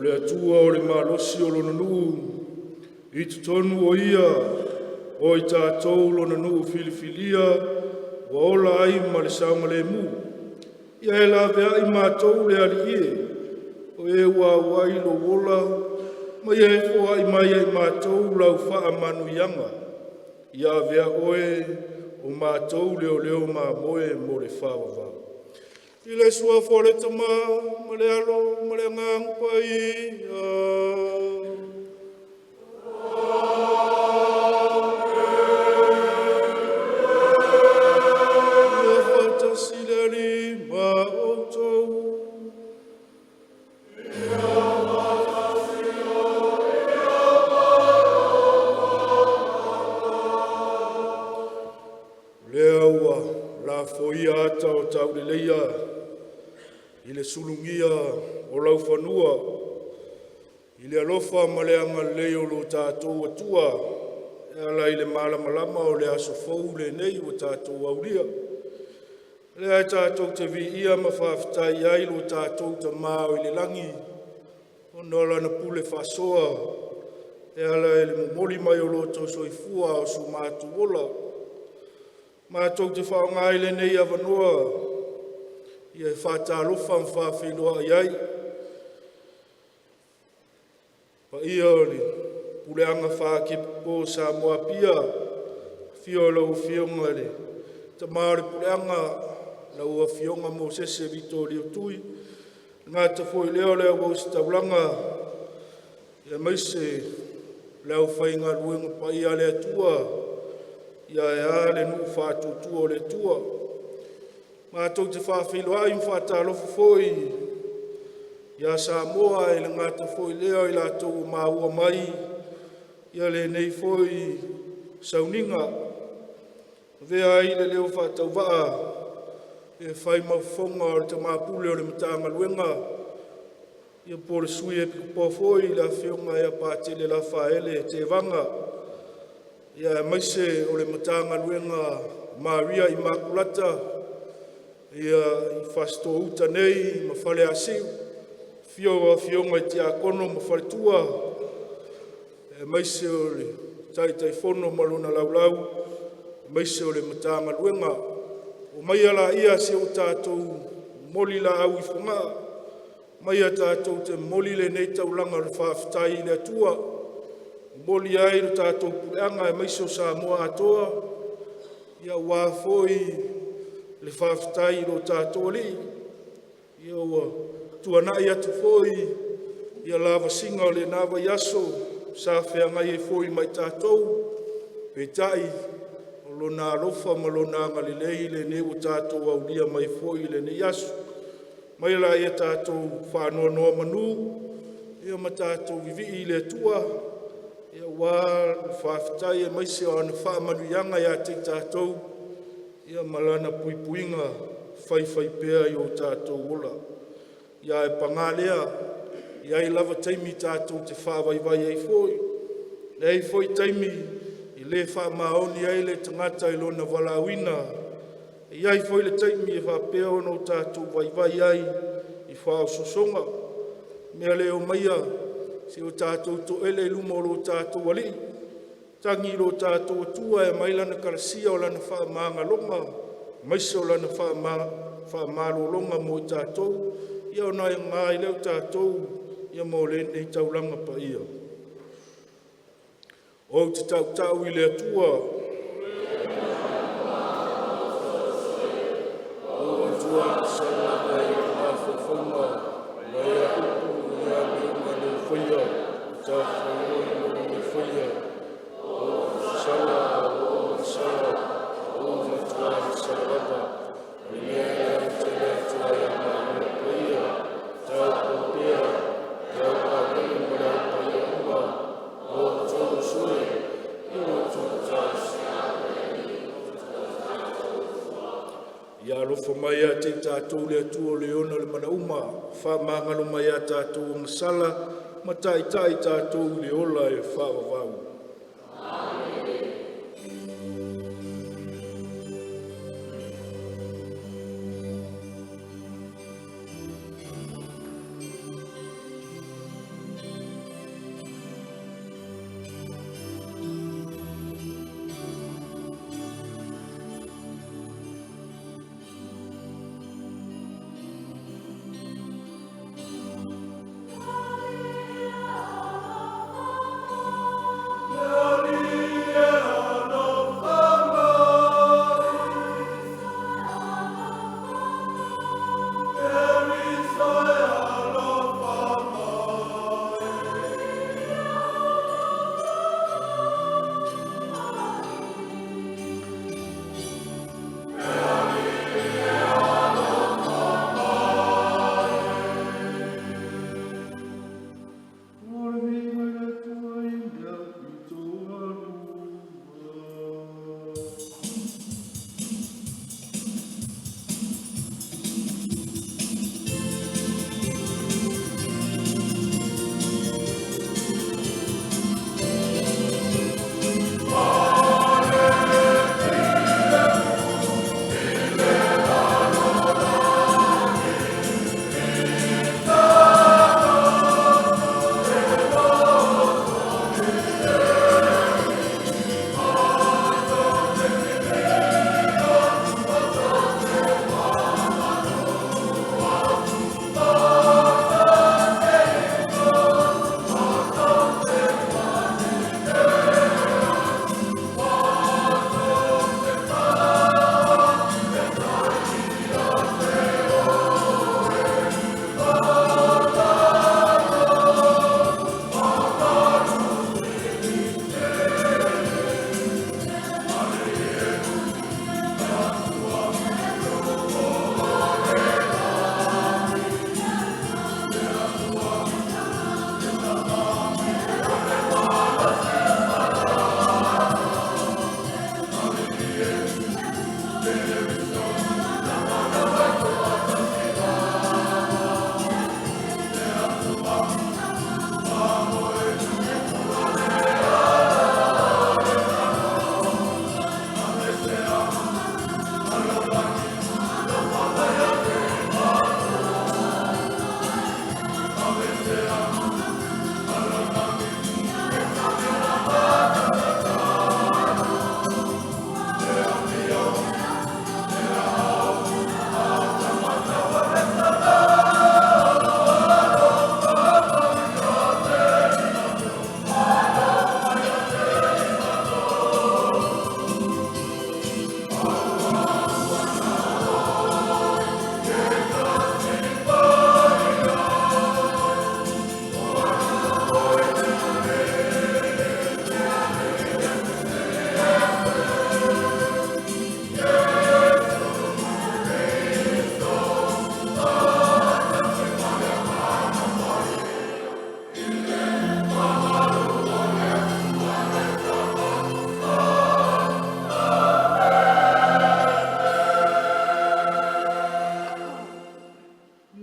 O le Atua o le malosi o Lona nuu i totonu o Ia, o i tatou Lona nuu filifilia ua ola ai ma le saogalemu. Ia e laveai matou le Alii e, o Ē ua auai lou ola, ma ia e foai mai ia i matou lau faamanuiaga. Ia avea oe o matou leoleo mamoe mo le faavavau. I le Suafa o le Tama ma le Alo ma le Agaga Paia. Ia faatasi le Alii ma outou. O lea ua lafoia ata o tauleleia i le sulugia o laufanua i le alofa ma le agalelei o lo tatou Atua e ala i le malamalama o le aso fou lenei ua tatou aulia. O lea e tatou te viia ma faafetai ai i lo tatou Tama oi le Lagi ona o Lana pule faasoa e ala i le momoli mai o lo outou soifua a o so matou ola. Matou te faaaoga ai lenei avanoa e faatalofa ma faafeiloai ai i le paia o le Puleaga Faakepopo i Apia, afio lau Afioga i le Tama o le Puleaga lau Afioga Mosese Vito Tui, e le gata foi i lea o le au ositaulaga aemaise le aufaigaluega paia a le Atua, ae a le nuu faatuatua o le Atua. Matou te faafeiloai ma faatalofa foi ia Samoa, e le gata foi i lea o i latou ua maua mai ia lenei foi sauniga. Avea ai le leo faatauvaa e fai ma fofoga o le tama pule o le Matagaluega po o le Sui Epikopo foi le Afioga ia Patele Lafaele Tevaga, aemaise o le Matagaluega Maria Imakulata i Fasitoo-uta nei ma Faleasiu. Afio Afioga i Tiakono ma Faletua, aemaise o le Taitaifono ma lona laulau, aemaise o le Matagaluega. Omai laia se i o tatou momoli laau i Fogaa, omai tatou te momoli lenei taulaga o le faafetai i le Atua, momoli ai le tatou puleaga aemaise o Samoa atoa, aua foi le faafetai i lo tatou Alii, ua tuanai atu foi ia lavasiga o lena vaiaso sa feagai ai foi ma i tatou, peitai o Lona alofa ma Lona agalelei lenei ua tatou aulia mai foi i lenei aso. Omai laia tatou faanonomanu ma tatou vivii i le Atua aua le faafetai aemaise o ana faamanuiaga ia te i tatou ma Lana puipuiga faifaipea i o tatou ola. Ae paga lea, e i ai lava taimi tatou te faavaivai ai foi, e i ai foi taimi e le faamaoni ai le tagata i lona valaauina, e i ai foi le taimi e faapea ona o tatou vaivai ai i faaosoosoga. O le mea lea, omaia se i o tatou toele i luma o lo tatou Alii, tagi i lo tatou Atua e aumai Lana kalasia o Lana faamagaloga aemaise o Lana faamalologa mo i tatou, ona oga ai lea o tatou mo lenei taulaga paia. Ou te tautau i le Atua, ua matua sau lava i lou mafaufauga o ia upu i amioga na faia, matafaioi o mea faia, o ou sala a ua ou sala, ua ou matua sala lava. O le mea lea ou te iloa atu ai ia maua paia, taupou pea le au paleni ma le au paia uma o outou o Sui, i lo outou Ia alofa mai ia te i tatou le Atua o le e ona le manauma, faamagalo mai a tatou agasala ma taitai i tatou i le ola e faavavau.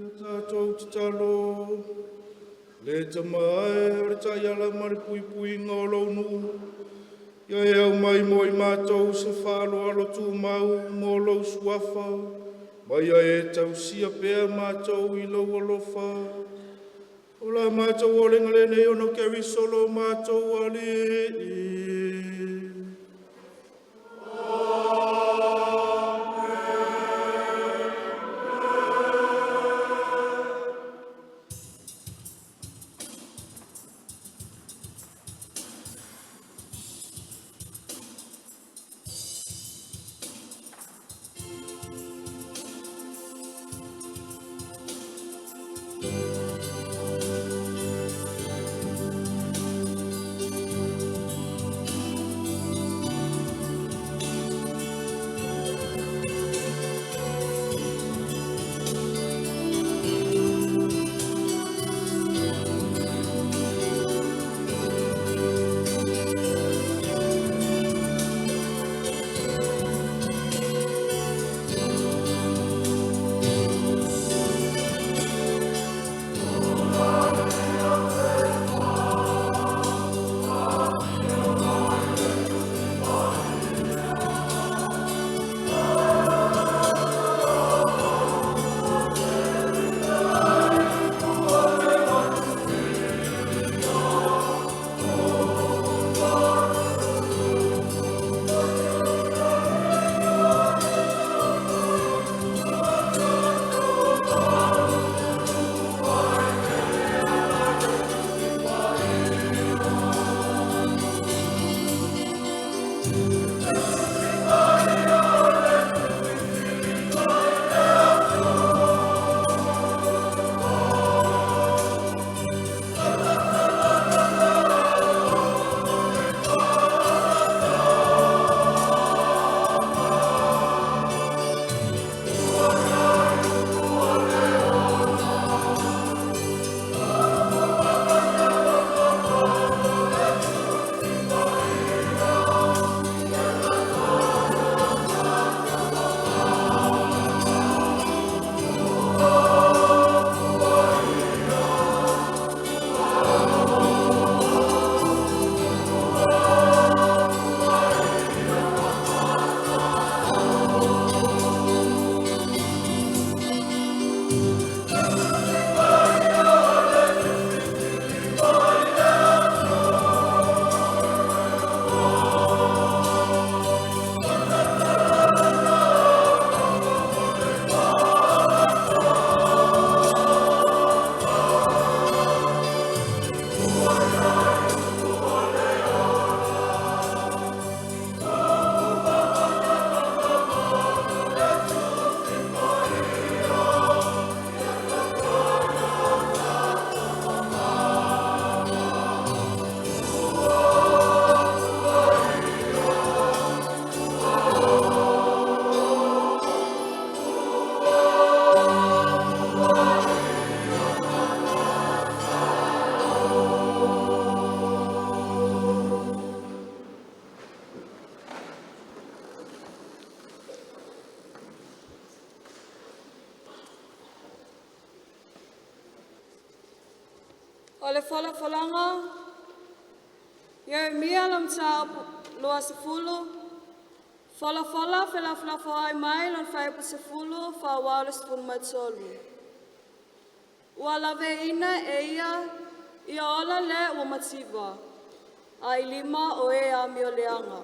Ia tatou tatalo. Le Tama e o le taiala ma le puipuiga o lou nuu, ia e aumai mo i matou se faaaloalo tumau mo lou suafa, ma ia e tausia pea matou i lou alofa. O la matou olaga lenei ona o Keriso lo matou Alii. O le folafolaga Ieremia le Mataupu 20, folafola felafolafoai mai lona fuaiupu 10 faaauau le 13. Ua laveaiina e ia ia ola le ua mativa, a i lima o e amioleaga.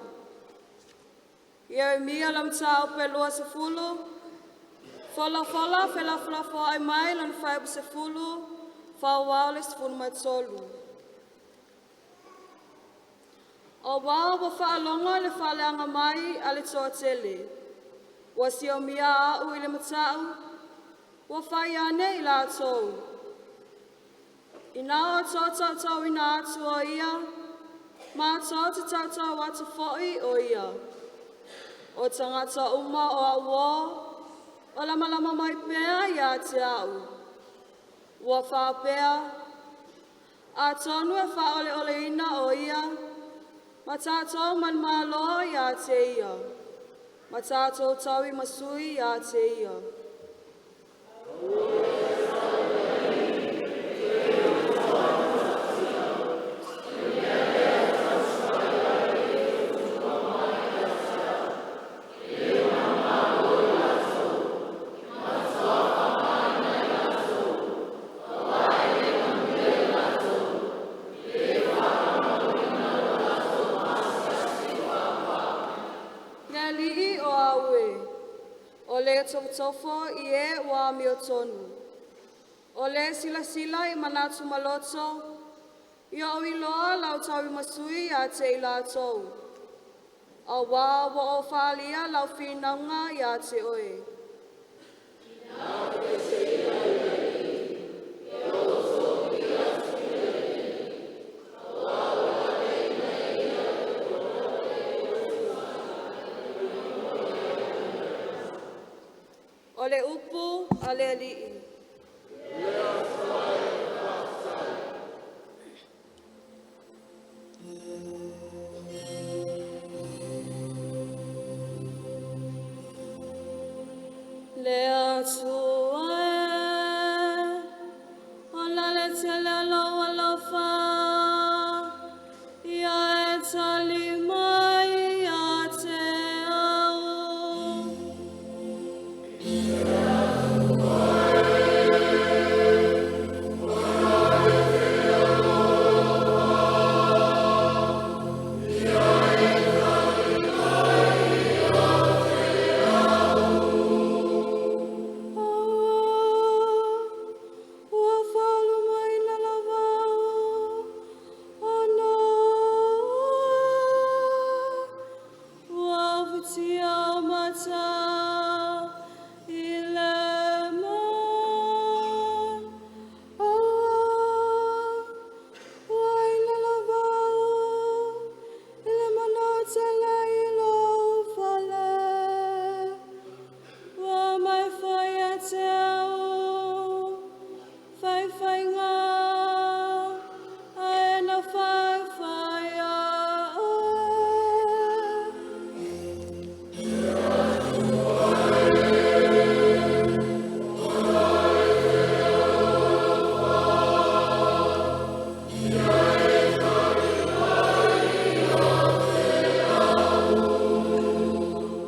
Ieremia le Mataupu e 20, folafola felafolafoai mai lona fuaiupu 10 faaauau le 13. Auā ua faalogo i le faaleaga mai a le toatele, ua siomia au i le mata'u, ua fai ane i latou. Ina outou tautauina atu o ia, matou te tautau atu foi o ia. O tagata uma o au uō, o lamalama mai pea ia te a'u. Ua faapea, atonu e faaoleoleina o ia, ma tatou manumalo ia te ia, ma tatou tauimasui ia te ia. tofotofo i e ua amiotonu. O le silasila i manatu ma loto, ia ou iloa lau tauimasui ia te i latou. Auā ua ou faaalia lau finauga ia te oe. O le upu a le Alii. Le Atua e, ona le tele o lou alofa, ia e tali mai ia te au. Aua, ua faalumaina lava au ona o oe, ua ufitia ou mata i le mai. Aua, ua aina lava au i le manotele i lou fale. Ua aumai foi ia te au faifaiga ae na faifaia oe.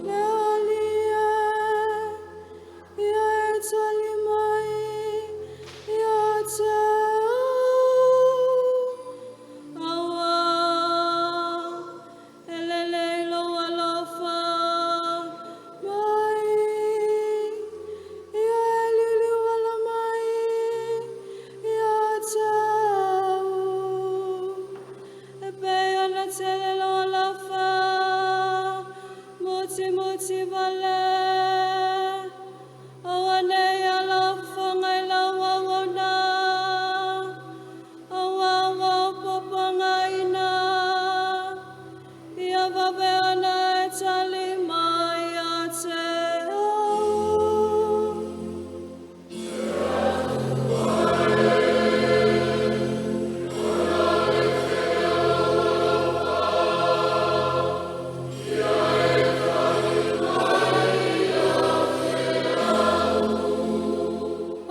Le Alii e, ia e tali mai ia te au. Auā, e lelei lou alofa mai, ia e liuliualo mai ia te au. E pei ona tele lou alofa, mutimuti vale. Aua ne i ala fofoga i lau auauna, auā ua ou puapuagaina. Ia vave ona e tali mai ia te au.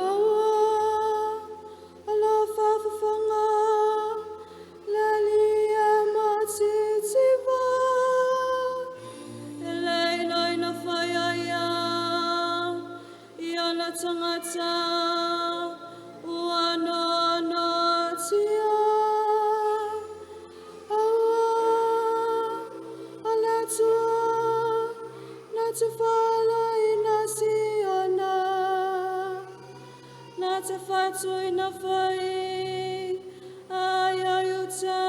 Auā, o lau faafofoga, le Alii e matitiva. E le inoino foi o ia i ona tagata ua noanoatia. Auā, o le Atua na te faalaina Siona, na te fatuina foi ai o Iuta,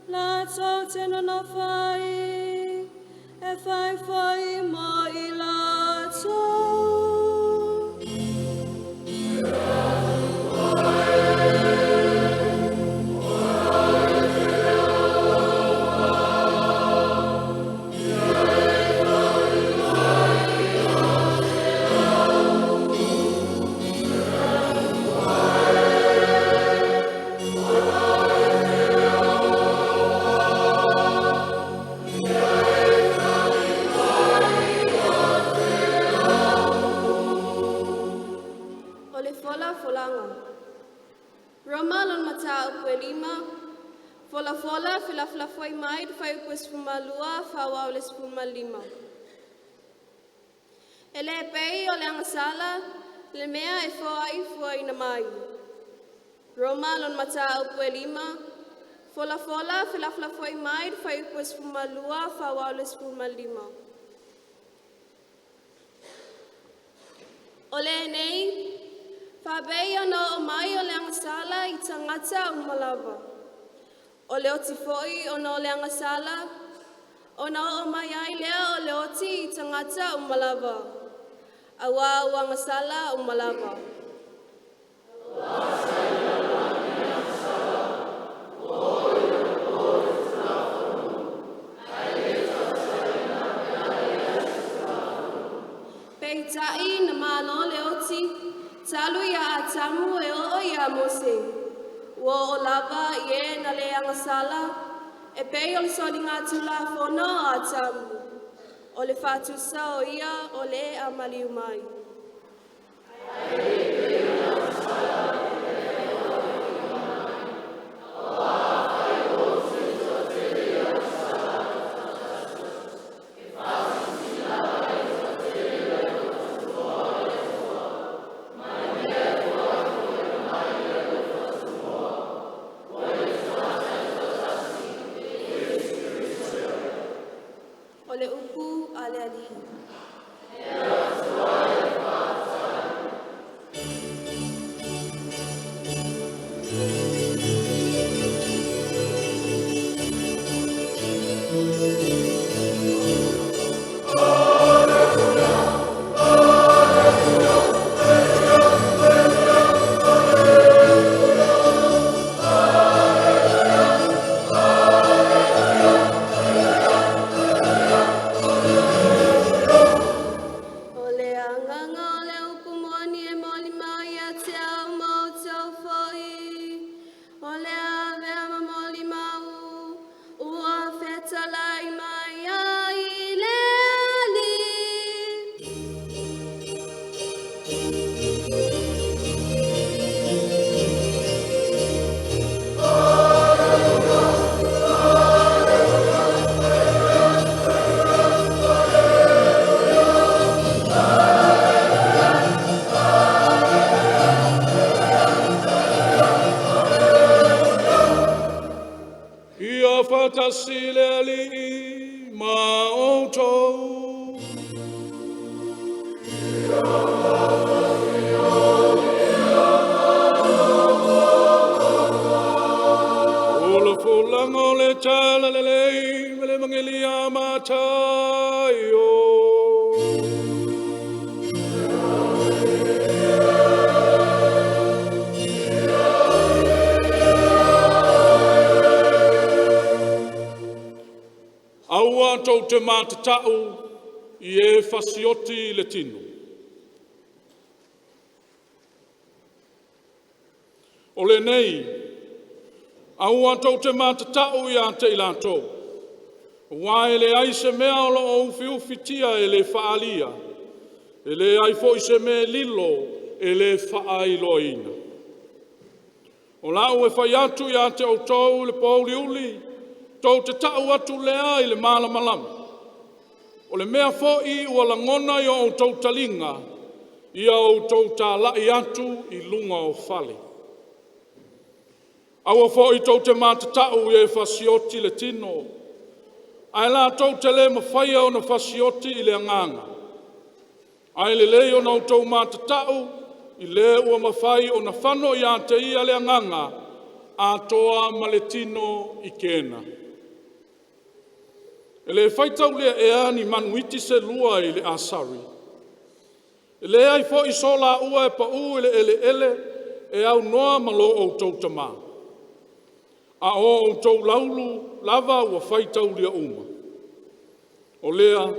latou te nonofo ai e fai foi mo i latou. O le folafolaga. Roma lona mataupu e 5, folafola felafolafoai mai le fuaiupu e 12 faaauau i le 15. E le pei o le agasala le mea e foai fuaina mai. Roma lona mataupu e 5, folafola felafolafoai mai le fuaiupu e 12 faaauau i le 15. O lenei, faapei ona oo mai o le agasala i tagata uma lava. O le oti foi ona o le agasala, ona oo mai ai lea o le oti i tagata uma lava. Auā ua agasala uma lava. Peitai na malo le oti, talu ia Atamu e oo ia Mose. Ua oo lava i e na le agasala, e pei o le soligatulafono a Atamu. O le faatusa o ia o le a maliu mai. O le upu a le Alii. O le agaga o le upu moni e molimau ia te au ma outou foi. O le avea ma molimau ua fetalai mai ai le Alii. Ia faatasi le Alii ma outou. O le folauga o le Talalelei mai le Evagelia a Mataio. Aua tou te matatau i e fasioti i le tino. O lenei, aua tou te matatau ia te i latou, aua e leai se mea o lo o ufiufitia e le faaalia, e leai foi se mea e lilo e le faailoaina. O lau e fai atu ia te outou i le pouli, tou te tau atu lea i le malamalama. O le mea foi ua lagona i o outou taliga, ia outou talai atu i luga o fale. Aua foi tou te matatau i e fasioti le tino, ae latou te le mafaia ona fasioti i le agaga. Ae lelei ona outou matatau i le ua mafai ona fano ia te ia le agaga atoa ma le tino i Kena. E le faitaulia ea ni manuiti se lua i le asari? E leai foi so laua e pau i le eleele e aunoa ma lo outou Tama, a o outou laulu lava ua faitaulia uma. O lea,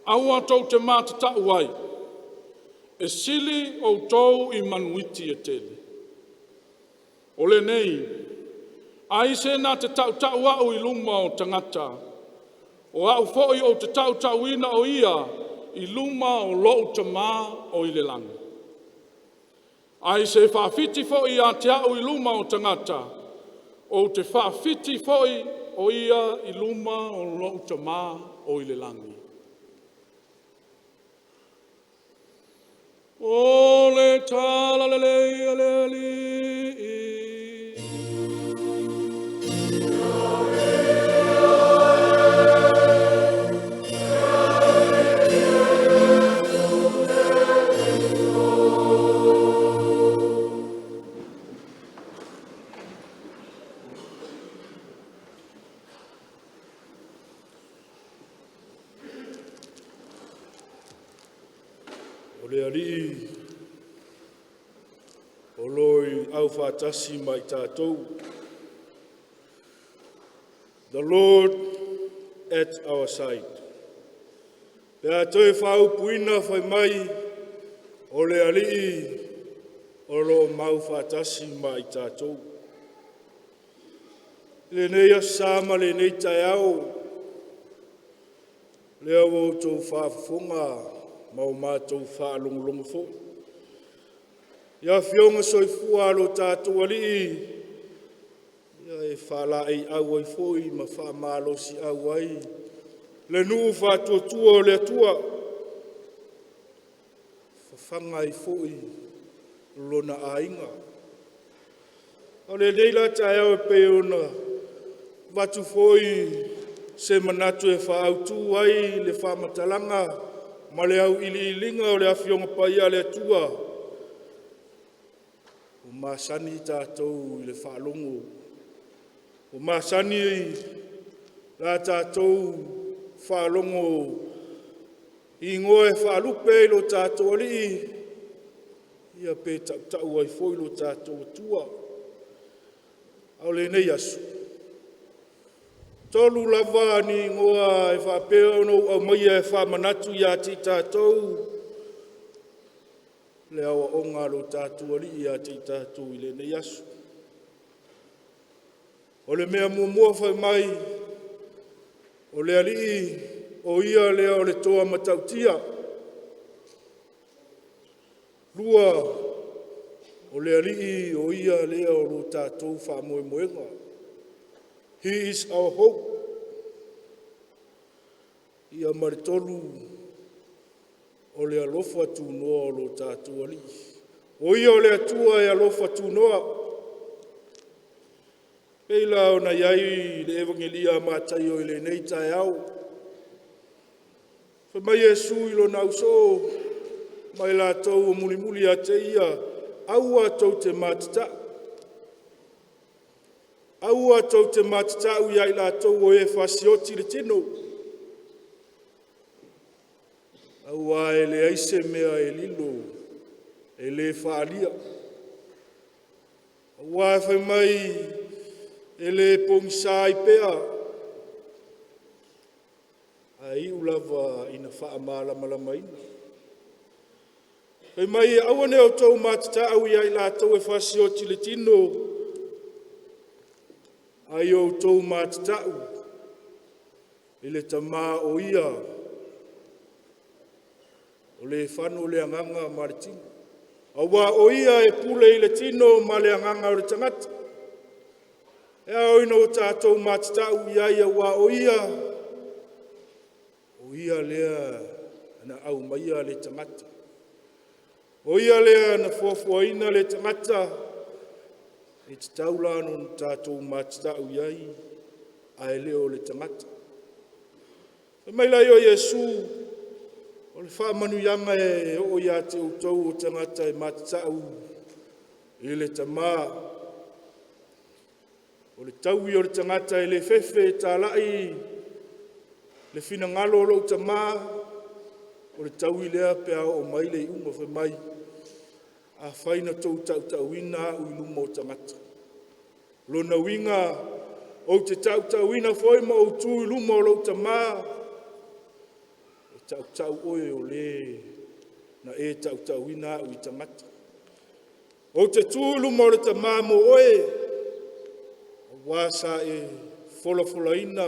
aua tou te matatau ai, e sili outou i manuiti e tele. O lenei, ai se na te tautau au i luma o tagata, o au foi ou te tautauina o ia i luma o lou Tama o i le lagi. Ai se faafiti foi ia te au i luma o tagata, ou te faafiti foi o ia i luma o lou Tama o i le lagi. O le tala lelei a le Alii. aufaatasi ma i tatou. The Lord at our side. Pe a toe faaupuina fai mai, o le Alii o lo o mau faatasi ma i tatou. I lenei aso sa ma lenei taeao, lea ua outou faafofoga ma o matou faalogologo foi i Afioga Soifua a lo tatou Alii, e faalaeiau ai foi ma faamalosiau ai le nuu faatuatua o le Atua, fafaga ai foi lona aiga. O lenei la taeao e pei ona avatu foi se manatu e faaautu ai le faamatalaga ma le auiliiliga o le Afioga Paia a le Atua, ua masani tatou i le faalogo, ua masani la tatou faalogo i igoa e faalupe ai lo tatou Alii, ia pe tautau ai foi lo tatou Atua. A o lenei aso, tolu lava ni igoa e faapea ona ou aumaia e faamanatu ia te i tatou le aoaoga a lo tatou Alii ia te i tatou i lenei aso. O le mea muamua fai mai, o le Alii o Ia lea o le Toa Matautia. Lua, o le Alii o Ia lea o lo tatou faamoemoega. He is our hope. Ia ma le tolu, o le alofa tunoa o lo tatou Alii. O Ia o le Atua e alofa tunoa. E pei la ona i ai le Evagelia a Mataio i lenei taeao, fai mai Iesu i lona ausoo ma i latou o mulimuli ia te Ia, “Aua tou te matata'u, aua tou te matata'u ia i latou o e fasioti le tino, auā e leai se mea e lilo e le faaalia. Auā fai mai e le pogisa ai pea, ae iu lava ina faamalamalamaina. Fai mai, aua ne i outou matatau ia i latou e fasioti le tino, a ia outou matatau i le Tama o Ia o le e fano le agaga ma le tino. Auā o Ia e pule i le tino ma le agaga o le tagata. E ao ina o tatou matatau i ai auā o Ia lea na aumaia le tagata. O Ia lea na foafoaina le tagata, e tatau la ona tatou matatau i ai, ae le o le tagata. Fai mai lai o Iesu, o le faamanuiaga e oo ia te outou o tagata e matatau i le Tama. O le taui o le tagata e le fefe e talai le finagalo o lou Tama, o le taui lea pe a oo mai le iuga fai mai, afai na outou tautauina au i luma o tagata, lona uiga ou te tautauina foi ma ou tu i luma o lou Tama, e tautau oe o le na e tautauina au i tagata. Ou te tu i luma o le Tama mo oe, auā sa e folafolaina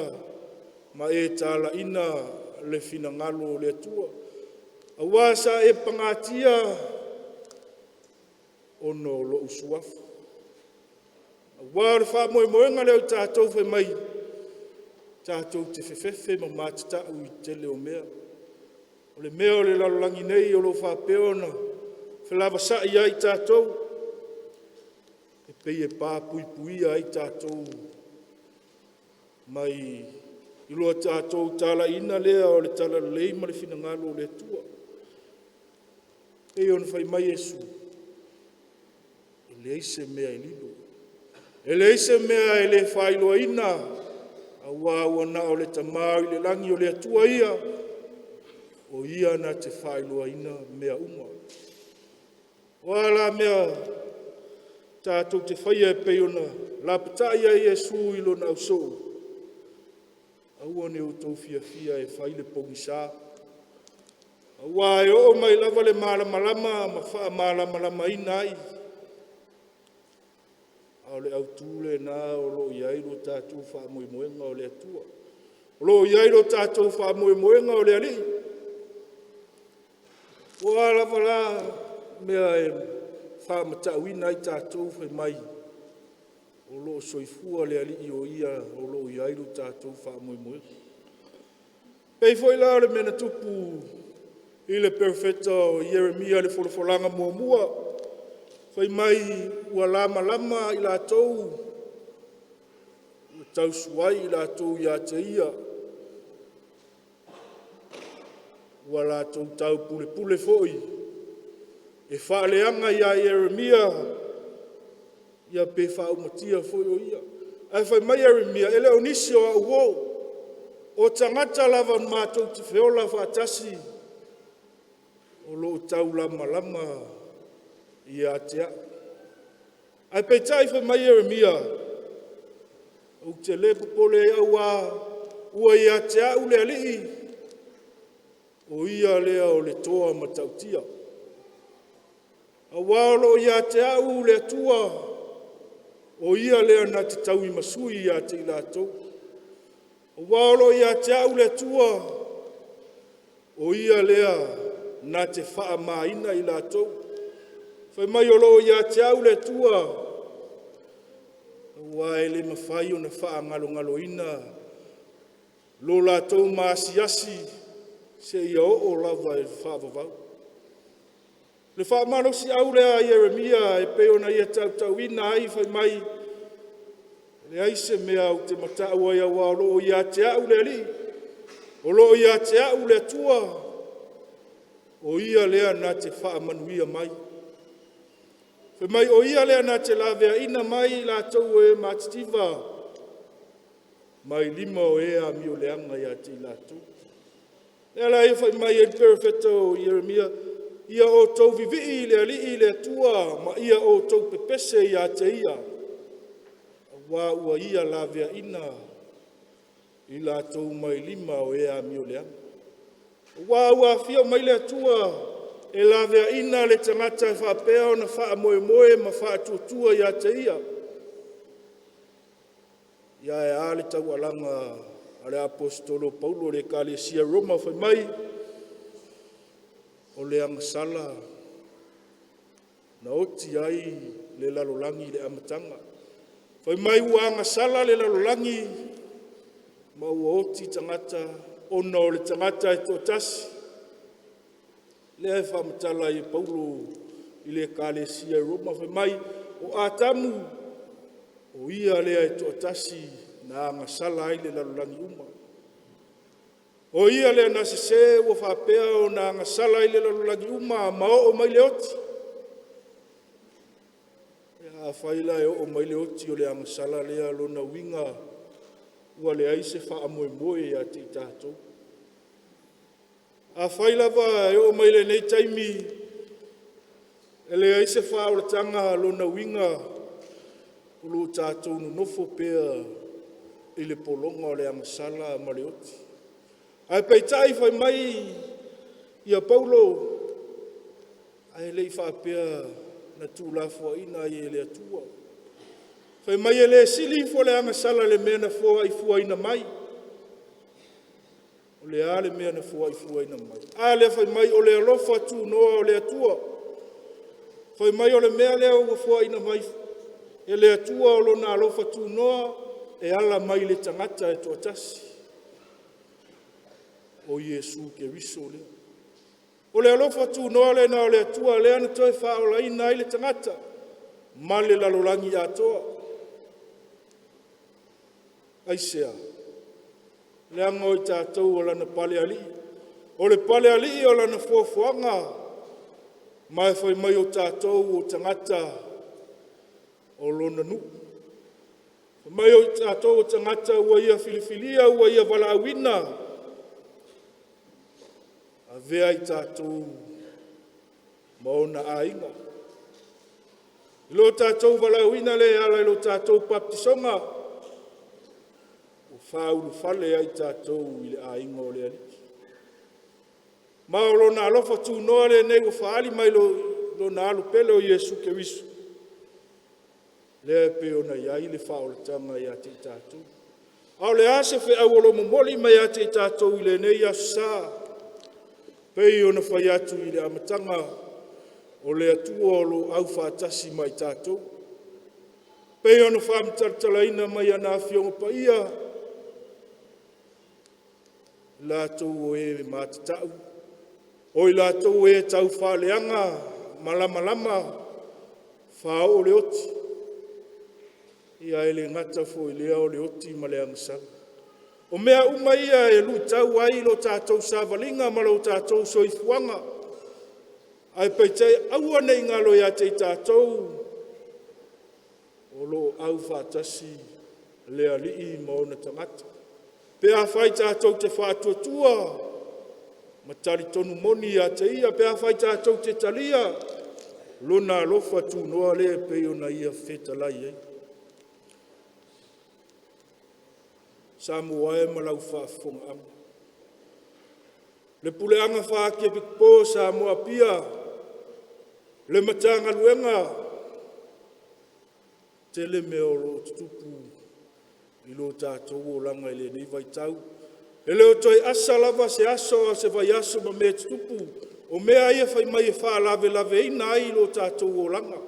ma e talaiina le finagalo o le Atua, auā sa e pagatia ona o lou Suafa. Aua o le faamoemoega lea o tatou fai mai, tatou te fefefe ma matatau i le tele o mea. O le mea o le lalolagi nei o lo o faapea ona felavasai ai tatou, e pei e papuipuia ai tatou mai i lo tatou talaiina lea o le talalelei ma le finagalo o le Atua. E pei ona fai mai Iesu, e leai se mea e lilo, e leai se mea e le faailoaina, auā ua na o le Tama i le lagi o le Atua ia, o Ia na te faailoaina mea uma. O a la mea tatou te faia e pei ona lapatai ai Iesu i lona ausoo, aua ne i outou fiafia e fai le pogisa, auā e oo mai lava le malamalama ma faamalamalamaina ai, a o le autu lena o lo o i ai lo tatou faamoemoega o le Atua. O lo o i ai lo tatou faamoemoega o le Alii. O a lava la mea e faamatauina ai tatou fai mai, o lo o soifua le Alii o Ia o lo o i ai lo tatou faamoemoega. E pei foi la o le mea na tupu i le perofeta o Ieremia i le folafolaga muamua, fai mai ua lamalama i latou, ua tausuai i latou ia te ia, ua latou taupulepule foi e faaleaga ia Ieremia ia pe faaumatia foi o ia. Ae fai mai Ieremia, “E le o nisi o au uo, o tagata lava matou te feola faatasi o lo o taulamalama ia te au.” Ae peitai fai mai Ieremia, “Ou te le popole ai auā ua ia te au le Alii, o Ia lea o le toa matautia. Auā o lo o ia te au le Atua, o Ia lea na te tauimasui ia te i latou. Auā o lo o ia te au le Atua, o Ia lea na te faamaina i latou. Fai mai o lo o ia te au le Atua, aua e le mafai ona faagalogaloina lo latou maasiasi seia oo lava i le faavavau.” O le faamalosiau lea a Ieremia e pei ona ia tautauina ai fai mai, e leai se mea ou te matau ai auā o lo o ia te au le Alii, o lo o ia te au le Atua, o Ia lea na te faamanuia mai. Fai mai o Ia lea na te laveaina mai i latou o e matitiva mai lima o e amioleaga ia te i latou. O lea la e fai mai ai le perofeta o Ieremia, ia outou vivii i le Alii le Atua ma ia outou pepese ia te Ia, aua ua Ia laveaina i latou mai lima o e amioleaga. Aua ua afio mai le Atua e laveaina le tagata e faapea ona faamoemoe ma faatuatua ia te Ia. Ia ae a le taualaga a le Aposetolo o Paulo i le Ekalesia i Roma fai mai, o le agasala na oti ai le lalolagi i le amataga. Fai mai ua agasala le lalolagi ma ua oti tagata ona o le tagata e toatasi. Lea e faamatala ai e Paulo i le Ekalesia i Roma fai mai, o Atamu, o ia lea e toatasi na agasala ai le lalolagi uma. O ia lea na sese ua faapea ona agasala ai le lalolagi uma ma oo mai le oti. Ia afai la e oo mai le oti o le agasala lea, lona uiga ua leai se faamoemoe ia te i tatou. Afai lava e oo mai lenei taimi e leai se faaolataga, lona uiga o lo o tatou nonofo pea i le pologa o le agasala ma le oti. Ae peitai fai mai ia Paulo, ae le i faapea na tuulafoaina ai e le Atua. Fai mai e le sili ifo le agasala i le mea na foai mai. O le a le mea na foai mai? A lea fai mai o le alofa tunoa o le Atua. Fai mai o le mea lea ua foaina mai e le Atua o lona alofa tunoa e ala mai le tagata e toatasi, o Iesu Keriso lea. O le alofa tunoa lena o le Atua lea na toe faaolaina ai le tagata ma le lalolagi atoa. Aisea? Leaga o i tatou o lana palealii, o le palealii o lana foafoaga, ma e fai mai o tatou o tagata o lona nuu. Fai mai o i tatou o tagata ua ia filifilia ua ia valaauina, avea i tatou ma ona aiga. I lo tatou valaauina lea e ala i lo tatou papatisoga, ua faaulufale ai tatou i le aiga o le Alii. Ma o Lona alofa tunoa lenei ua faaali mai i Lona Alo pele o Iesu Keriso, lea e pei ona i ai le faaolataga ia te i tatou. A o le a se feau o lo o momoli mai ia te i tatou i lenei aso sa? Pei ona fai atu i le amataga, o le Atua o lo o aufaatasi ma i tatou. Pei ona faamatalatalaina mai e ana Afioga Paia, i latou o e matatau, o i latou o e taufaaleaga ma lamalama faaoo le oti, ia e le gata foi i lea o le oti ma le agasala. O mea uma ia e luitau ai lo tatou savaliga ma lo tatou soifuaga, ae peitai aua ne i galo ia te i tatou, o lo o aufaatasi le Alii ma ona tagata. Pe afai tatou te faatuatua ma talitonu moni ia te Ia, pe afai tatou te talia Lona alofa tunoa lea e pei ona Ia fetalai ai. Samoa e ma lau faafofogaaga, le puleaga faaatiapitopou a Samoa Apia, le Matagaluega, tele mea o lo o tutupu i lo tatou olaga i lenei vaitau. E le o toe asa lava se aso a o se vaiaso ma mea e tutupu. O mea ia fai mai e faalavelaveina ai lo tatou olaga.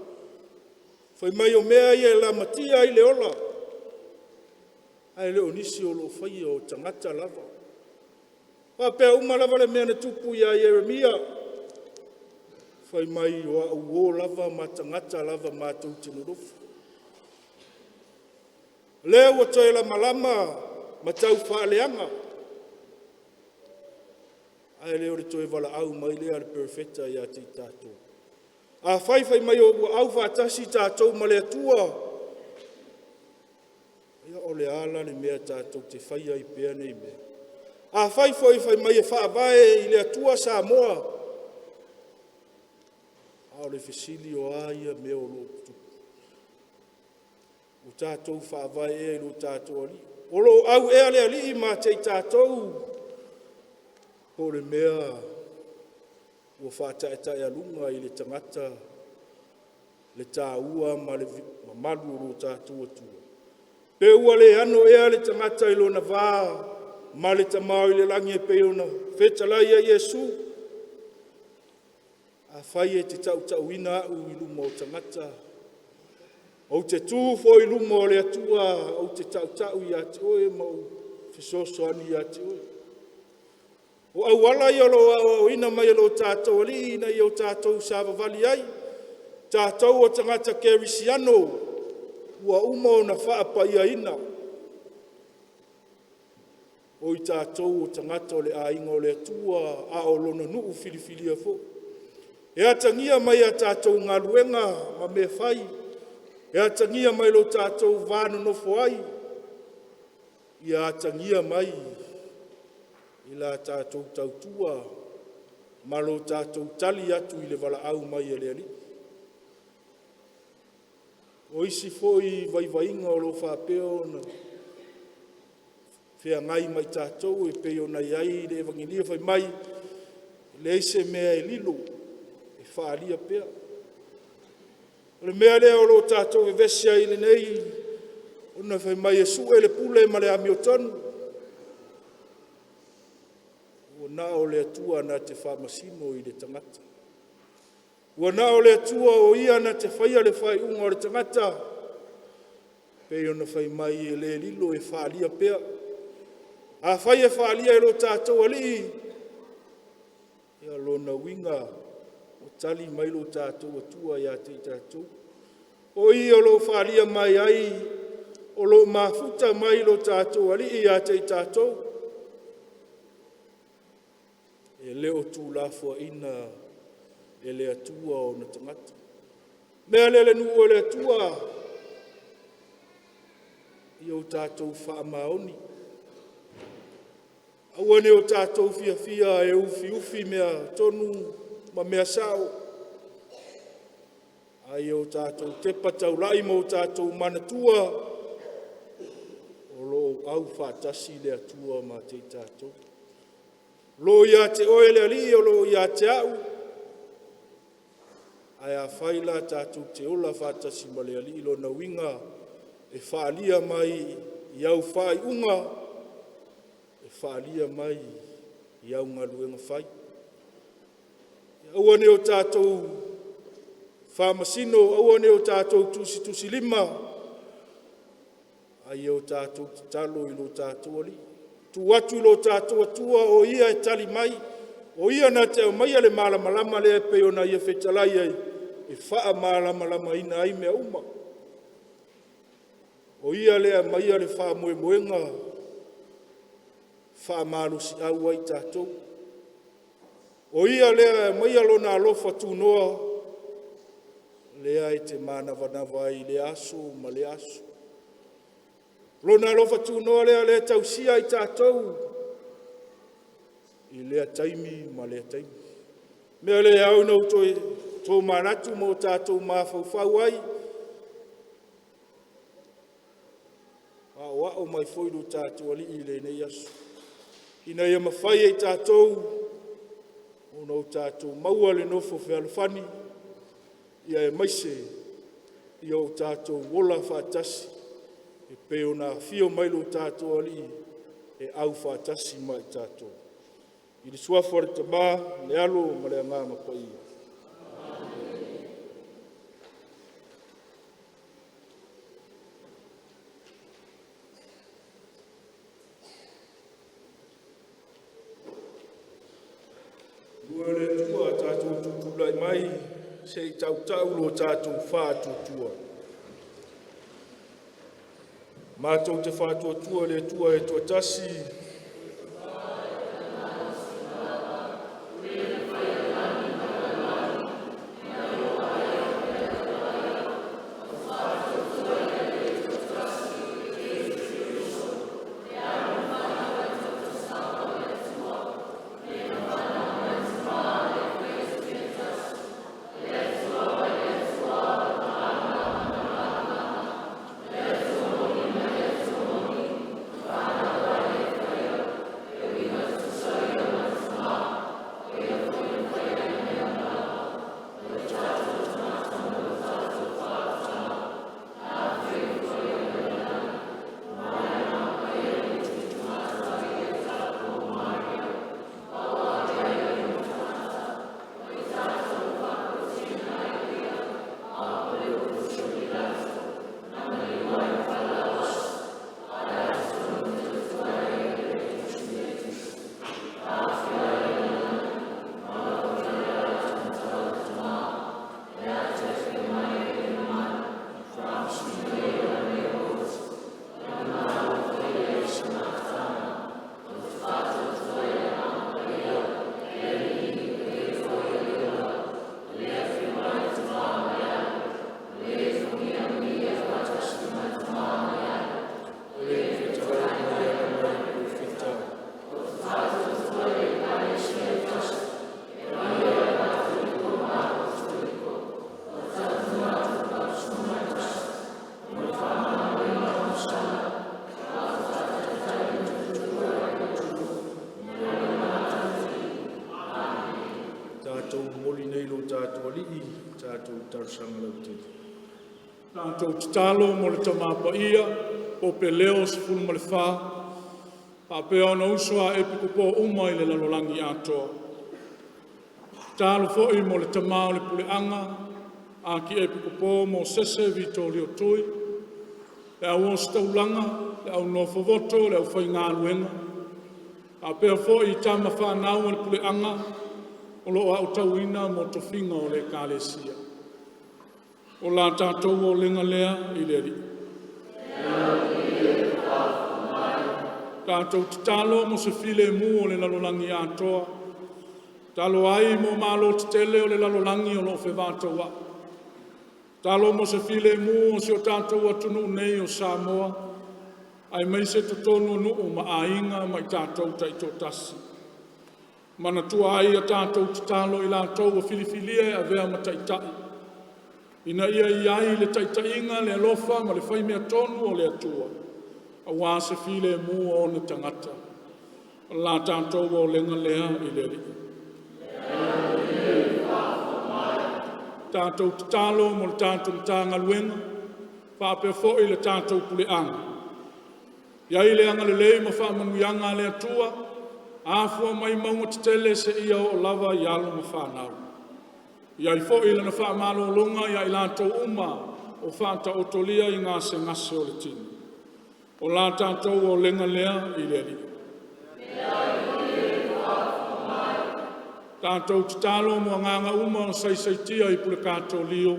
Fai mai o mea ia e lamatia ai le ola, ae le o nisi o lo o faia o tagata lava. E faapea uma lava le mea na tupu ia Ieremia, fai mai o au uo lava ma tagata lava matou te nonofo. O lea ua toe lamalama ma taufaaleaga, ae le o le toe valaau mai lea a le Perofeta ia te i tatou. Afai fai mai ua aufaatasi tatou ma le Atua, ia o le a la le mea tatou te faia ai pea nei mea? Afai foi fai mai e faavae i le Atua Samoa, a o le fesili, o a ia mea o lo o tutupu? Ua tatou faavae ea i lo tatou Alii? O lo o au ea le Alii ma te i tatou? Po o le mea ua faataetaealuga i le tagata le taua ma le mamalu o lo tatou Atua? Pe ua le ano ea le tagata i lona va ma le Tama oi le lagi e pei ona fetalai ai Iesu? Afai e te tautauina au i luma o tagata, ou te tu foi i luma o le Atua ou te tautau ia te oe ma ou fesoasoani ia te oe. O auala ia o lo o aoaoina mai e lo tatou Alii ina ia o tatou savavali ai, tatou o tagata kerisiano ua uma ona faapaiaina. O i tatou o tagata o le aiga o le Atua, a o Lona nuu filifilia foi. E atagia mai ia tatou galuega ma mea fai, e atagia mai lo tatou va nonofo ai, ia atagia mai i la tatou tautua ma lo tatou tali atu i le valaau mai a le Alii. O isi foi vaivaiga o lo o faapea ona feagai ma i tatou e pei ona i ai le Evanilia fai mai, e leai se mea e lilo, e faaalia pea. O le mea lea o lo o tatou vevesi ai i lenei, ona fai mai e sue le pule ma le amiotonu, ua na o le Atua na te faamasino i le tagata. Ua na o le Atua o Ia na te faia le faaiuga o le tagata, pei ona fai mai e le lilo e faaalia pea. Afai e faaalia e lo tatou Alii, ia lona uiga ua tali mai lo tatou Atua ia te i tatou. O i o lo o faaalia mai ai o lo o mafuta mai lo tatou Alii ia te i tatou, e le o tuulafoaiina e le Atua ona tagata. O le mea lea le nuu e le Atua, ia o tatou faamaoni, aua ne i o tatou fiafia e ufiufi mea tonu ma mea sao, Ae ia o tatou tepa taulai ma o tatou manatua, o lo o aufaatasi le Atua ma te i tatou. O lo o ia te Oe le Alii, o lo o ia te a'u, ae afai la tatou te ola faatasi ma le Alii, o lona uiga e faaalia mai i au faaiuga, e faaalia mai i au galuega fai. Aua ne i o tatou faamasino, aua ne i o tatou tusitusilima, a ia o tatou tatalo i lo tatou Alii, tuu atu i lo tatou Atua o Ia e tali mai, o Ia na te aumaia le malamalama lea e pei ona ia fetalai ai, e faamalamalamaina ai mea uma. O Ia lea e aumaia le faamoemoega e faamalosiau ai i tatou. O Ia lea e aumaia Lona alofa tunoa, lea e te manavanava ai i lea aso ma lea aso. Lona alofa tunoa lea o lea e tausia ai tatou i lea taimi ma lea taimi. O le mea lea e ao ona ou toe tomanatu ma o tatou mafaufau ai, a o a'o mai foi lo tatou Alii i lenei aso, ina ia mafai e i tatou ona o tatou maua le nofo fealofani, aemaise ia o tatou ola faatasi e pei ona afio mai lo tatou Alii e aufaatasi ma i tatou. I le Suafa o le Tama, le Alo ma le Agaga Paia. Faamanuia le Atua. Tatou tutulai mai se i tautau lo tatou faatuatua. Matou te faatuatua i le Atua e toatasi, o le fetalai mai e ala mai i perofeta, Tatou momoli nei lo tatou Alii i le tatou talosaga lautele. Tatou tatalo mo le Tama Paia Pope Leo XIV faapea ona uso a Epikopo uma i le lalolagi atoa. Tatalo foi mo le Tama o le Puleaga Akiepikopo Mosese Vitolio Tui, le au ositaulaga, le au nofovoto le aufaigaluega faapea foi tama fanau a le puleaga o lo o aotauina mo tofiga o le Ekalesia. O la tatou olega lea i le Alii. Tatou tatalo mo se filemu o le lalolagi atoa. Tatalo ai mo malo tetele o le lalolagi o lo o fevataua'i. Tatalo mo se filemu o si o tatou atunuu nei o Samoa aemaise totonu o nuu ma aiga ma i tatou taitoatasi. Manatua ai a tatou tatalo i latou ua filifilia e avea ma Taitai Ina ia i ai le taitaiga, le alofa ma le faimeatonu o le Atua, aua se filemu o ona tagata. O la tatou auaulega lea i le Alii. Tatou tatalo mo le tatou Matagaluega faapea foi le tatou puleaga. I ai le agalelei ma faamanuiaga a le Atua, afua mai mauga tetele seia oo lava i alo ma fanau. I ai foi Lana faamalologa ia i latou uma o faataotolia i gasegase o le tino. O la tatou auaulega lea i le Alii. Tatou tatalo mo agaga uma o saisaitia i pulekatolio,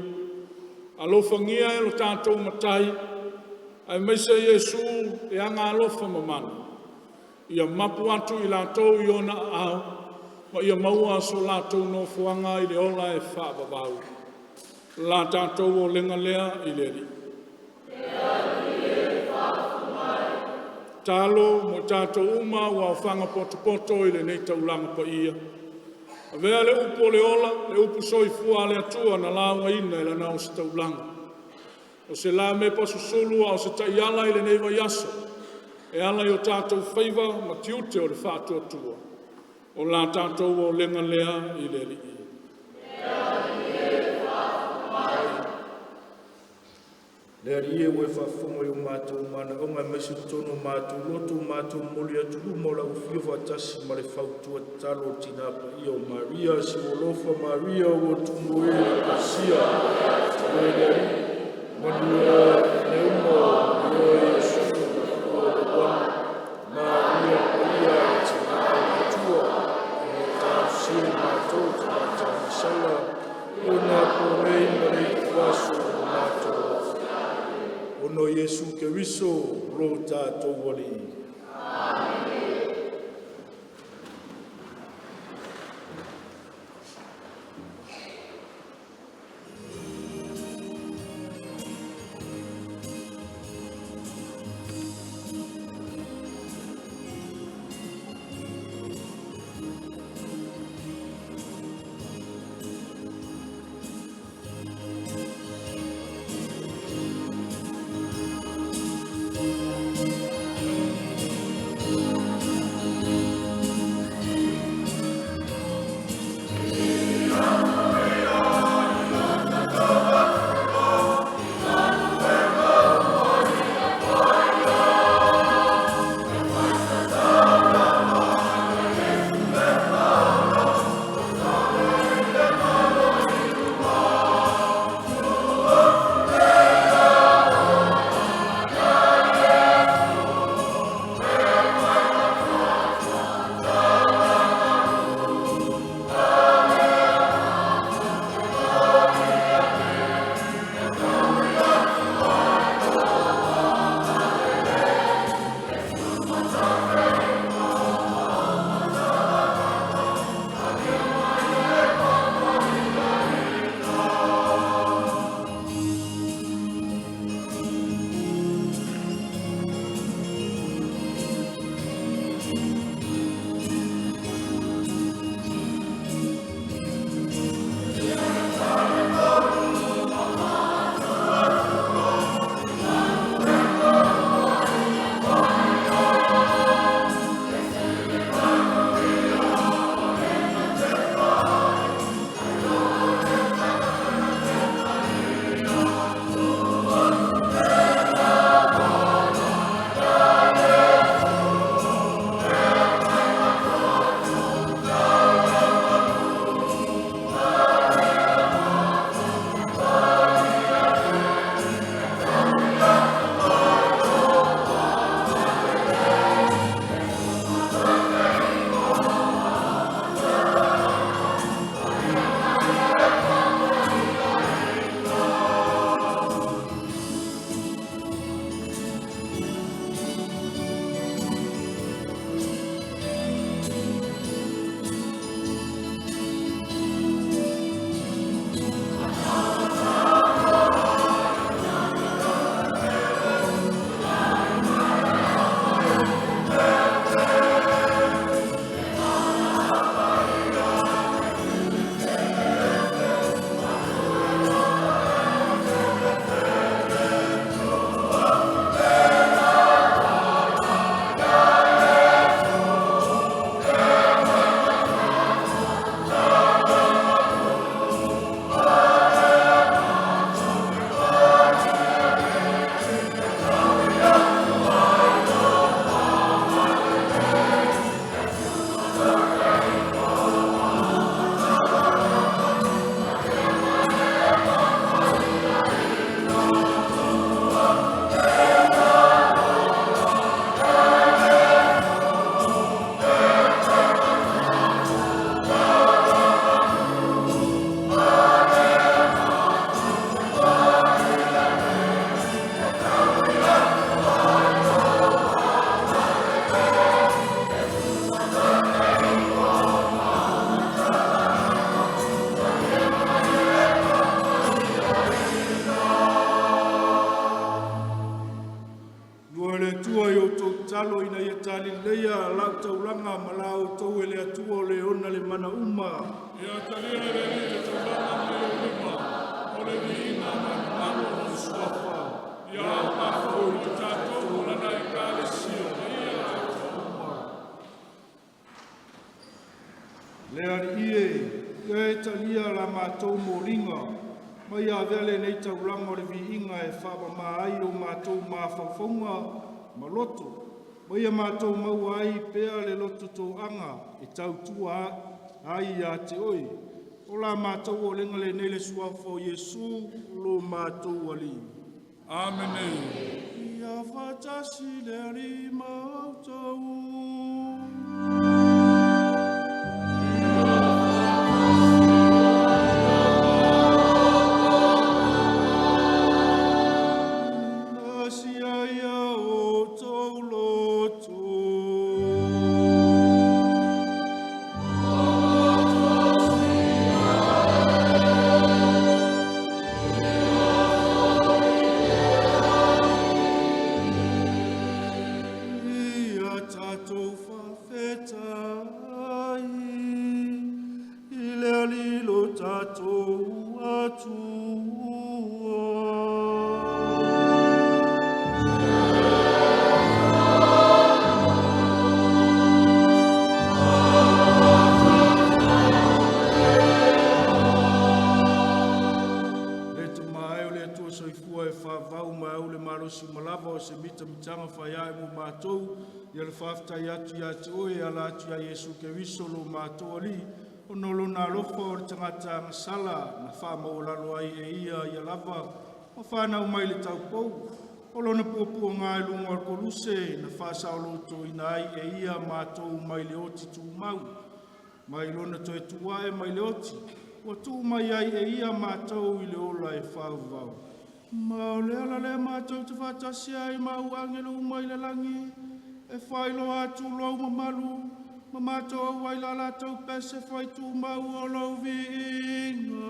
alofagia e lo tatou Matai, aemaise Iesu e Agaalofa Mamana, ia mapu atu i latou i ona aao ma ia maua so latou nofoaga i le ola e faavavau. La tatou auaulega lea i le Alii. Tatalo mo i tatou uma ua aofaga potopoto i lenei taulaga paia, avea le upu o le ola, le upu soifua a le Atua na laugaina e Lana Ositaulaga, o se lamepa susulu a o se taiala i lenei vaiaso e ala i o tatou faiva ma tiute o le faatuatua. O la tatou auaulega lea i le Alii. Le Alii e, ua e faafofoga i o matou manaoga aemaise o totonu o matou loto, ua matou momoli atu i luma o lau Afio faatasi ma le fautua tatalo a le Tina Paia o Maria. Si'u alofa Maria ua tumu ai le Ekalesia, Oe le Alii, manuia mea uma i oe Iesu mafua ua Maria Paia Tina o le Atua e talosia i matou tagata agasala i ona apo nei ma le ituaso ua matou afe ai. Ona o Iesu Keriso lo tatou Alii. Amene. tatalo ina ia talileleia lau taulaga ma la outou e le Atua o le ona le mana uma. Ia talia e le Alii le taulaga mai ou lima, o le viiga ma le mamalu o Lona Suafa, ia aoga foi mo tatou ma Lana Ekalesia ma ia atoa uma. Le Alii e, ia e talia la matou moliga, ma ia avea lenei taulaga o le viiga e faamama ai o matou mafaufauga ma loto, ma ia matou maua ai pea le loto toaga e tautua ai ia te oe. O la matou olega lenei i le suafa o Iesu lo matou Alii. Amene. Ia faatasi le Alii ma outou. Asia ia outou loto. Ia tatou faafetai i le Alii lo tatou Atua. Le tamae o le Atua Soifua e faavavau ma e ou le malosi uma lava o se mitamitaga faiae mo matou, ia le faafetai atu ia te oe e ala atu ia Iesu Keriso lo matou Alii, ona o lona alofa o le tagata agasala na faamaualalo ai e ia ia lava ma fanau mai le taupou. O lona puapuaga i luga o le koluse na faasaolotoina ai e ia matou mai le oti tumau, mai lona toe tu ae mai le oti, ua tuu mai ai e ia matou i le ola e faavavau. Ma o le ala lea matou te faatasi ai ma au agelu uma i le lagi, e faailoa atu lou mamalu, ma matou auai la latou pese faitumau o lou viiga.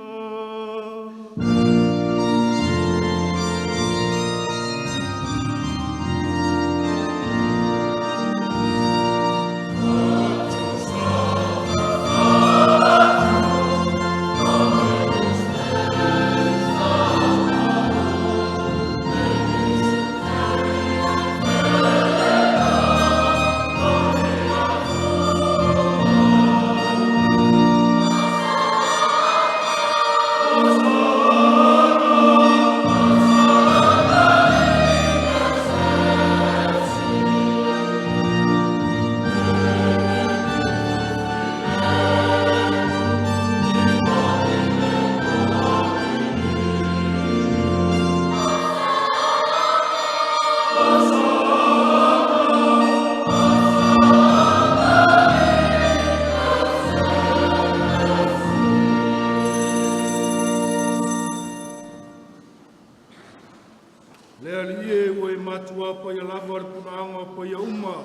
Le Alii e ua e matua paia lava le punaaga o paia uma,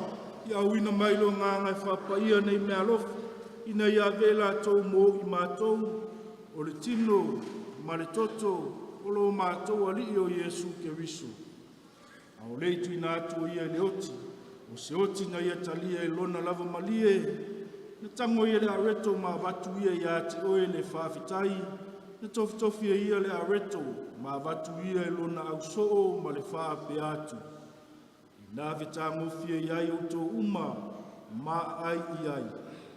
ia auina mai lo ngāga e whāpaia nei mea alofa, ina ia ave latou mo i matou, o le tino ma le toto, o lo matou Alii o Iesu Keriso. A o le tuuina atu o ia i le oti, o se oti na ia talia e lona lava malie, na tago ia le areto ma avatu ia ia te oe le faafetai, na tofitofi e ia le areto ma avatu ia i lona ausoo ma le faapea atu. Ina fetagofie i ai outou uma ma ai i ai.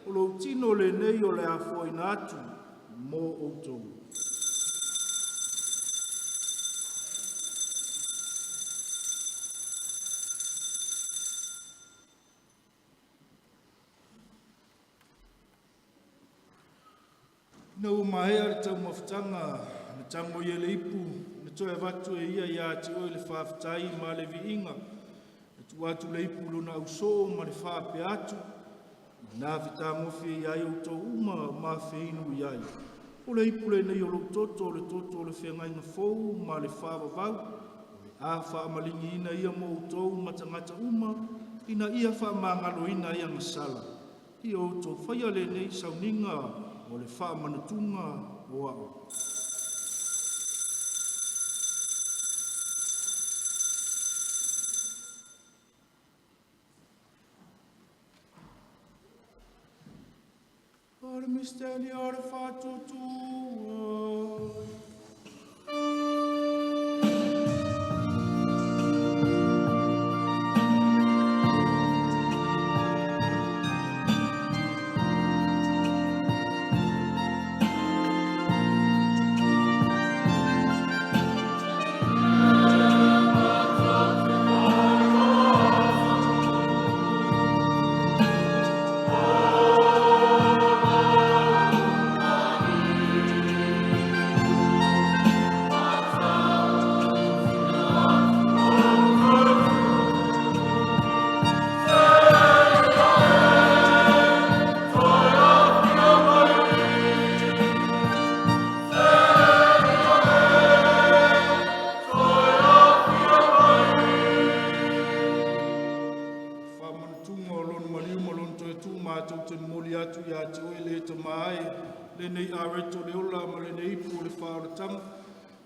O lou tino lenei o le afoaina atu mo outou. Ina ua maea le taumafataga, na tago ia le ipu, na toe avatu e ia ia te oe le faafetai ma le viiga. Na tuu atu le ipu i lona ausoo ma le faapea atu, ina fetagofie i ai outou uma ma feinu i ai. O le ipu lenei o lou toto, o le toto o le feagaiga fou ma le faavavau, o le a faamaligiina ia mo outou ma tagata uma, ina ia faamagaloina ai agasala. Ia outou faia lenei sauniga o le faamanatuga o a'u. Misteli o le Faatuatua. Faamanatuga o Lona maliu ma Lona toe tu matou te momoli atu ia te Oe le Tama e, lenei areto o le ola ma lenei ipu o le faaolataga.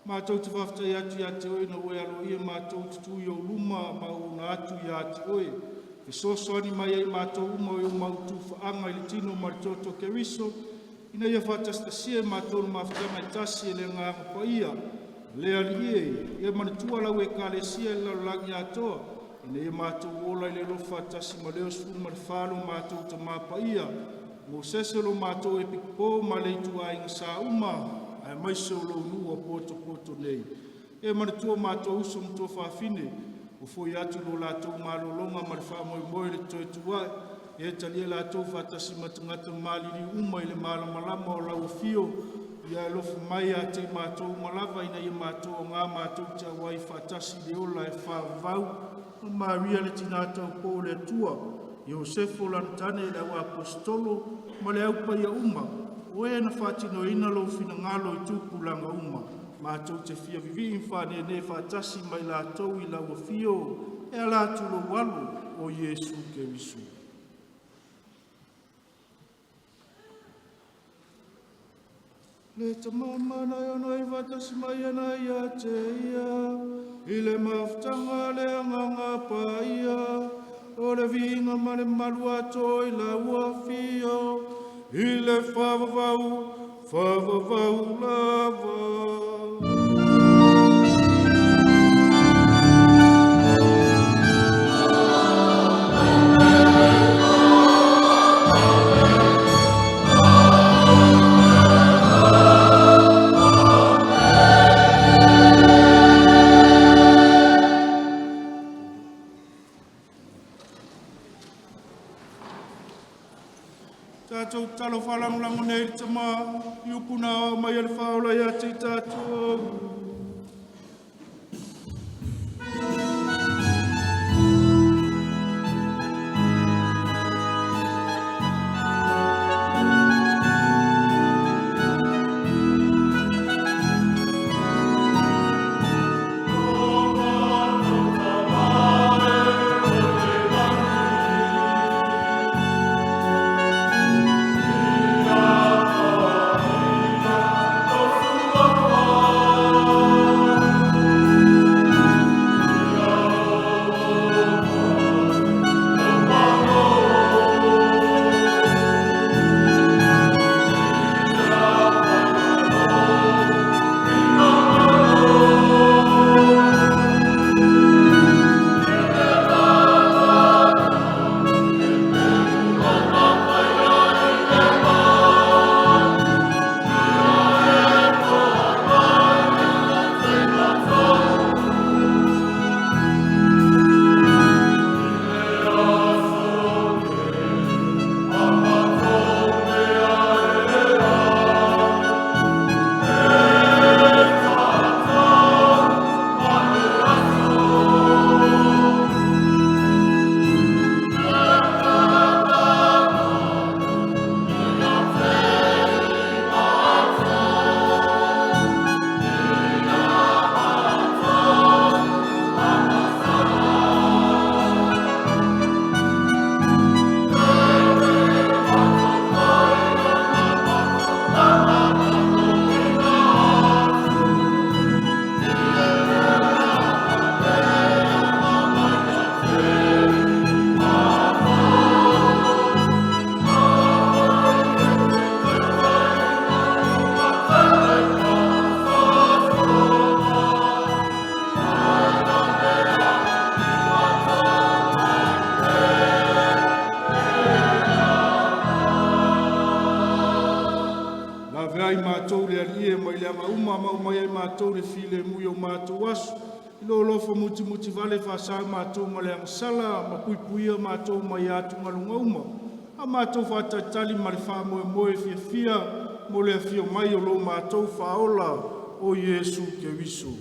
Matou te faafetai atu ia te Oe ina ua e aloaia matou e tutu i ou luma ma auauna atu ia te Oe, fesoasoani mai ai i matou uma o e mau tuufaaga i le tino ma le toto o Keriso, ina ia faatastasia e matou le mafutaga e tasi e le Agaga Paia. Le Alii e, ia manatua lau Ekalesia i le lalolagi atoa, ina ia matou ola i le alofa faatasi ma Leo 14 lo matou Tamā Paia, Mosese lo matou Epikopo ma le ituaiga sa uma, aemaise o lou nuu ua potopoto nei. E manatua matou uso ma tuafafine ua foi atu i lo latou malologa ma le faamoemoe i le toe tuai, e talia i latou faatasi ma tagata maliliu uma i le malamalama o lau afio. Ia e alofa mai ia te i matou uma lava, ina ia matou augā matou te auai faatasi i le ola e faavavau, ma Maria le Tina Taupo o le Atua, Iosefa o lana tane, le auaposeitolo ma le au paia uma, o e na faatinoina lou finagalo i tupulaga uma. Matou te fia vivii ma faaneenee faatasi ma i latou i lau afio e ala atu i lou Alo o Iesu Keriso. Le Tama mana e faatasi mai ana ia te ia, i le mafutaga le Agaga Paia, o le viiga ma le mamalu atoa i lau afio, i le faavavau, faavavau lava. Tatou tatalo faalagolago nei i le Tama, i upu na aoao mai e le Faaola ia te i tatou. matou le filemu i o matou aso, i lou alofa mutimutivale faasa matou ma le agasala ma puipuia matou mai atugaluga uma. A matou faatalitali ma le faamoemoe fiafia mo le afio mai o lo matou Faaola o Iesu Keriso.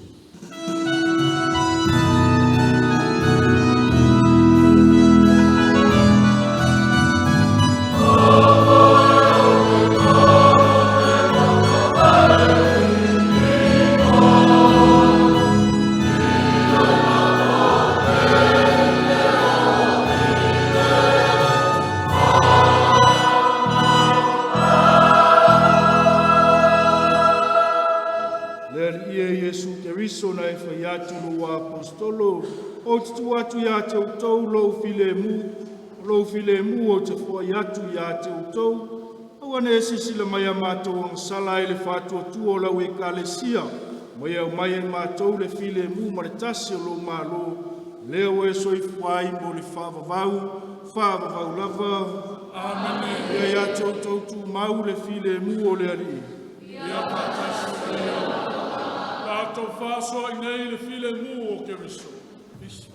Le Alii e Iesu Keriso na e fai atu i lou aposetolo, ou te tuu atu ia te outou lou filemu, o lou filemu ou te foai atu ia te outou. Aua ne i e silasila mai i a matou agasala ae i le faatuatua o lau Ekalesia, ma ia aumaia ia i matou le filemu ma le tasi o lou Malo, lea ua e soifua ai mo le faavavau, faavavau lava. Amene. Ia ia te outou tumau le filemu o le Alii. Ia faatasi ma le ola. Tatou fefaasoaai nei i le filemu o Keriso. Peace.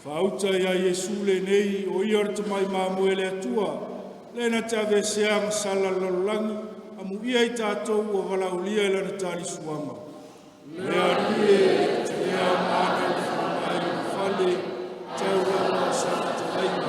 Faauta ia Iesu lenei, o Ia o le Tamai Mamoe a le Atua, le na te aveesea agasala a le lalolagi, amuia i tatou ua valaaulia i Lana talisuaga. Le Alii e, e te le aoga ona ou ulufale mai i lou fale, tau lava o sau fetalaiga,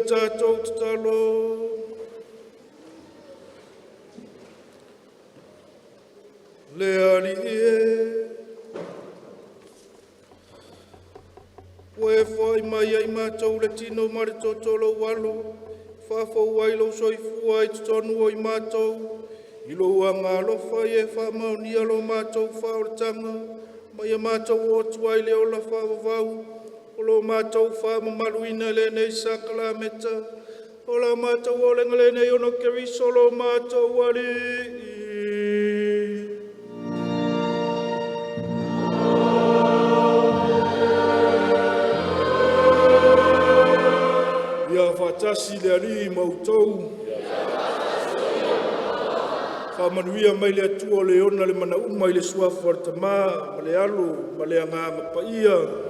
Ia tatou tatalo. Le Alii e, ua e foai mai ia i matou le tino ma le toto o lou Alo, e faafou ai lou soifua i totonu o i matou, i lou Agaalofa ia e faamaonia lo matou faaolataga, ma ia matou oo atu ai i le ola faavavau, o lo o matou faamamaluina i lenei Sakalameta. O la matou olaga lenei ona o Keriso lo matou Alii. Ia faatasi le Alii ma outou. Faamanuia mai le Atua le ona le mana uma i le suafa o le Tama ma le Alo ma le Agaga Paia.